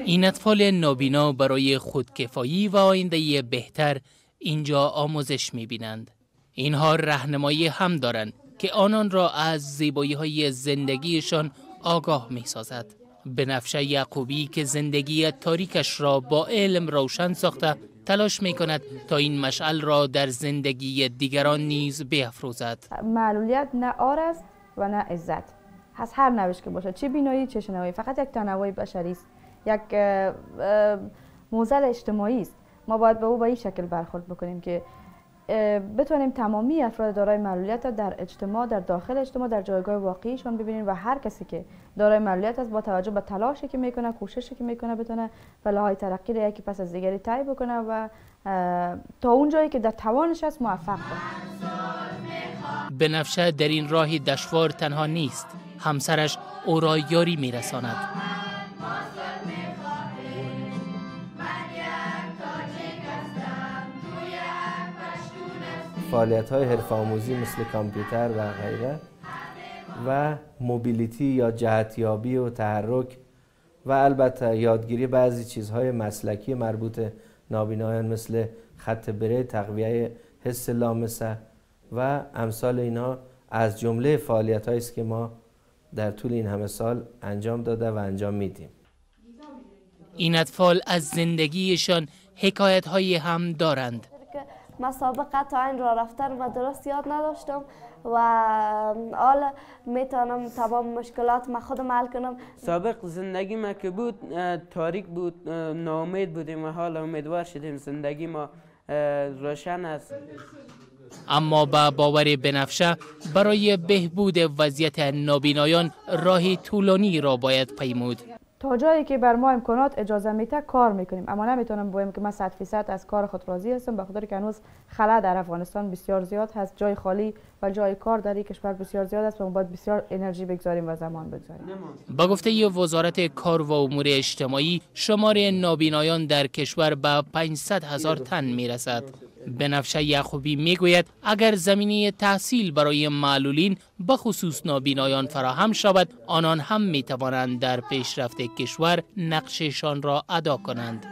این اطفال نابینا برای خودکفایی و آینده بهتر اینجا آموزش می‌بینند. اینها راهنمایی هم دارند که آنان را از زیبایی‌های زندگیشان آگاه می‌سازد. بنفشه یعقوبی که زندگی تاریکش را با علم روشن ساخته، تلاش می‌کند تا این مشعل را در زندگی دیگران نیز بیافروزد. معلولیت نه عار است و نه عزت. از هر نوش که باشه، چه بینایی چه شنوایی، فقط یک تنوع بشری است، یک معضل اجتماعی است. ما باید به او به این شکل برخورد بکنیم که بتوانیم تمامی افراد دارای معلولیت را در اجتماع، در داخل اجتماع، در جایگاه واقعیشان ببینیم و هر کسی که دارای معلولیت است با توجه به تلاشی که میکنه، کوششی که میکنه، بتونه پله‌های ترقی را یکی پس از دیگری طی بکنه و تا اون جایی که در توانش است موفق باشه. بنفشه در این راه دشوار تنها نیست، همسرش او را یاری میرساند. فعالیت‌های حرفه‌آموزی مثل کامپیوتر و غیره و موبیلیتی یا جهتیابی و تحرک و البته یادگیری بعضی چیزهای مسلکی مربوط نابینایان مثل خط بریل، تقویه حس لامسه و امثال اینا از جمله فعالیت‌هایی است که ما در طول این همه سال انجام داده و انجام میدیم. این اطفال از زندگیشان حکایت‌هایی هم دارند. من سابقه تا این را رفتن و درست یاد نداشتم و حال میتونم تمام مشکلات ما خودم حل کنم. سابق زندگی ما که بود تاریک بود، ناامید بودیم و حال امیدوار شدیم، زندگی ما روشن است. اما به باور بنفشه برای بهبود وضعیت نابینایان راه طولانی را باید پیمود. تا جایی که بر ما امکانات اجازه میده کار میکنیم، اما نمیتونم بگم که من 100% از کار خود راضی هستم، به خاطر که هنوز خلا در افغانستان بسیار زیاد هست، جای خالی و جای کار در این کشور بسیار زیاد است و ما باید بسیار انرژی بگذاریم و زمان بگذاریم. با گفته وزارت کار و امور اجتماعی شمار نابینایان در کشور به 500,000 تن میرسد. بنفشه یعقوبی میگوید اگر زمینه تحصیل برای معلولین بخصوص نابینایان فراهم شود، آنان هم میتوانند در پیشرفت کشور نقششان را ادا کنند.